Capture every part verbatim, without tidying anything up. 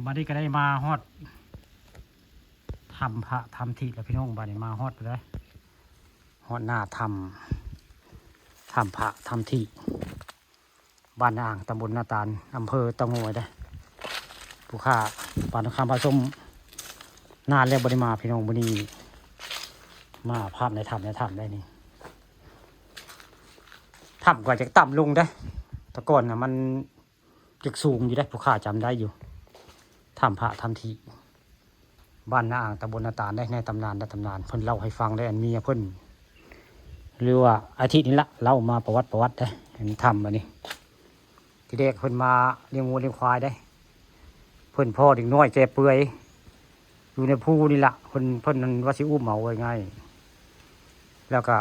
บัดนี้ก็ได้มาฮอดถ้ำพระถ้ำที่แล้วพี่น้อง บัดนี้มาฮอดแล้ว ฮอดหน้าถ้ำ ถ้ำพระถ้ำที่ บ้านนาอ่าง ตำบลนาตาล อำเภอเต่างอยเด้อ ผู้ข้า ปานคำผสม นานแล้วบ่ได้มาพี่น้อง มื้อนี้ มาภาพในถ้ำในถ้ำได้นี่ ถ้ำก็จะต่ำลงเด้อ แต่ก่อนน่ะมัน จักสูงอยู่เด้ ผู้ข้าจำได้อยู่ ถ้ำพระถ้ำที่ บ้านนาอ่าง ตำบลนาตาลได้ ในตำนาน ในตำนาน เพิ่นเล่าให้ฟังได้ อันเมียเพิ่น หรือว่าอาทิตย์นี้ละ เล่ามาประวัติ ประวัติได้ อันถ้ำอันนี้ ทีแรกเพิ่นมาเลี้ยงวัวเลี้ยงควายได้ เพิ่นพ้อเด็กน้อยแก่เปื่อย อยู่ในภูนี่ละ เพิ่น เพิ่นนั่นว่าสิอุ้มเอา ว่าง่าย แล้วก็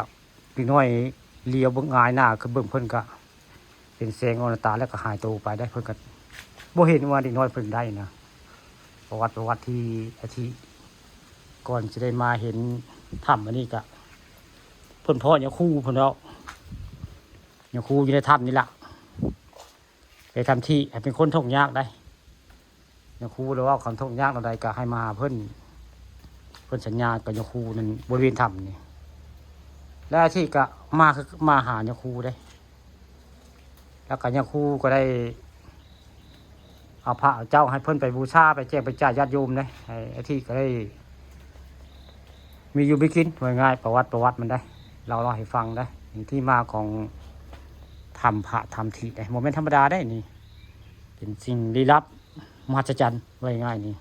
เด็กน้อยเหลียวเบิ่ง หงายหน้าขึ้นเบิ่ง เพิ่นก็เป็นแสงออกหน้าตา แล้วก็หายตัวไปได้ เพิ่นก็บ่เห็นว่าเด็กน้อยเพิ่นได้นะ ประวัติ ประวัติที่ อาทิตย์ก่อนสิได้มาเห็นถ้ำอันนี้ก็ เพิ่นพ้อญาคูเพิ่นเนาะ ญาคูอยู่ในถ้ำนี่ละ ในถ้ำที่ ให้เป็นคนทุกข์ยากได้ ญาคู หรือว่าคนทุกข์ยากแนวใดก็ให้มาหาเพิ่น เพิ่นสัญญากับญาคูนั่น บริเวณถ้ำนี่ แล้วอาทิตย์ก็มา มาหาญาคูได้ แล้วก็ญาคูก็ได้ เอาพระเอาเจ้าให้เพิ่นไปบูชา ไปแจกไปจ่ายญาติโยมได้ ให้อาทิตย์ก็ได้ มีอยู่มีกิน ว่าง่าย ประวัติ ประวัติมันได้ เล่า เล่าให้ฟังได้ ที่มาของถ้ำพระถ้ำที่ได้ บ่แม่นธรรมดาได้นี่ เป็นสิ่งลี้ลับ มหัศจรรย์ ว่าง่ายนี่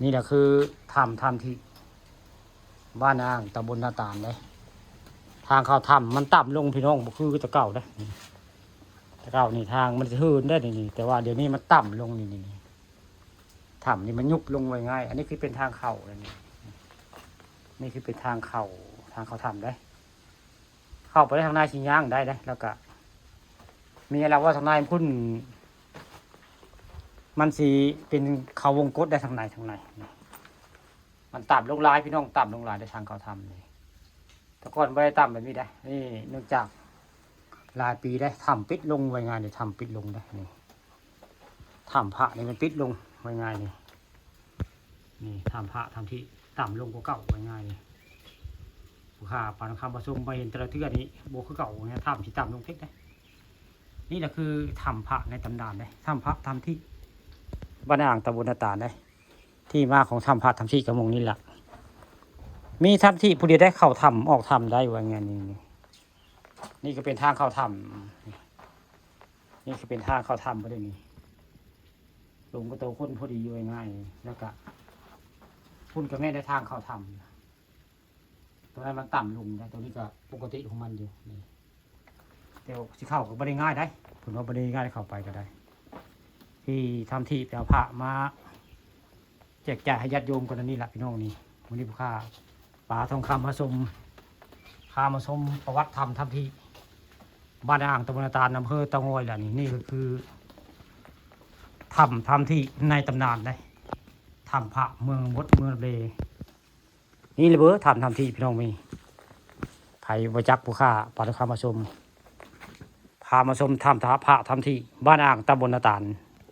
นี่แหละคือถ้ำ ถ้ำที่ บ้านนาอ่าง ตำบลนาตาลได้ ทางเข้าถ้ำมันต่ำลงพี่น้อง บ่คือแต่เก่าได้ แต่เก่านี่ทางมันสิหืนได้นี่ แต่ว่าเดี๋ยวนี้มันต่ำลงนี่ นี่ นี่ ถ้ำนี่มันยุบลง ว่าง่าย อันนี้คือเป็นทางเข้าเลยนี่ นี่คือเป็นทางเข้า ทางเข้าถ้ำได้ เข้าไปได้ทางในสิย่างได้ได้ แล้วก็ มีอะไรว่าทางในพุ่น มันสิเป็นเขาวงกตได้ทางใน ทางใน มันต่ำลงหลายพี่น้อง ต่ำลงหลายได้ ทางเข้าถ้ำนี่ แต่ก่อนบ่ได้ต่ำแบบนี้ได้ นี่เนื่องจากหลายปีได้ ถ้ำปิดลง ว่าง่ายนี่ ถ้ำปิดลงได้นี่ ถ้ำพระนี่มันปิดลง ว่าง่ายนี่ นี่ถ้ำพระ ถ้ำที่ต่ำลงกว่าเก่า ว่าง่ายนี่ ผู้ข้าปานคำผสมไปเห็นแต่ละเทื่อนี้บ่คือเก่าเนี่ย ถ้ำที่ต่ำลงเต็กได้ นี่แหละคือถ้ำพระในตำนานได้ ถ้ำพระ ถ้ำที่ บ้านนาอ่าง ตำบลนาตาลได้ ที่มาของถ้ำพระ ถ้ำที่กระมงนี่แหละ มีถ้ำที่ผู้เดียวได้เข้าถ้ำออกถ้ำได้ ว่าง่ายนี่ นี่ นี่ก็เป็นทางเข้าถ้ำ นี่ก็เป็นทางเข้าถ้ำพอดีนี่ ลงก็โตคนพอดี ว่าง่ายนี่ แล้วก็ พุ่นก็แม่นได้ทางเข้าถ้ำ ตัวนั้นมันต่ำลงนะ ตัวนี้ก็ปกติของมันอยู่นี่ แต่ว่าสิเข้าก็บ่ได้ง่ายได้ เพิ่นว่าบ่ได้ง่ายเข้าไปก็ได้ ที่ถ้ำที่ไปเอาพระมาแจกจ่ายให้ญาติโยมกันนี่แหละพี่น้องนี่ มื้อนี้ผู้ข้าปาทองคำผสม พามาชมประวัติถ้ำ ถ้ำที่ บ้านนาอ่าง ตำบลนาตาล อำเภอเต่างอยแหละนี่ นี่ก็คือ ถ้ำ ถ้ำที่ในตำนานได้ ถ้ำพระเมืองบด เมืองเล นี่เลยเบ้อ ถ้ำ ถ้ำที่พี่น้องมี ไผบ่จักผู้ข้าปาทองคำผสม พามาชมถ้ำ ถ้ำพระ ถ้ำที่ บ้านนาอ่าง ตำบลนาตาล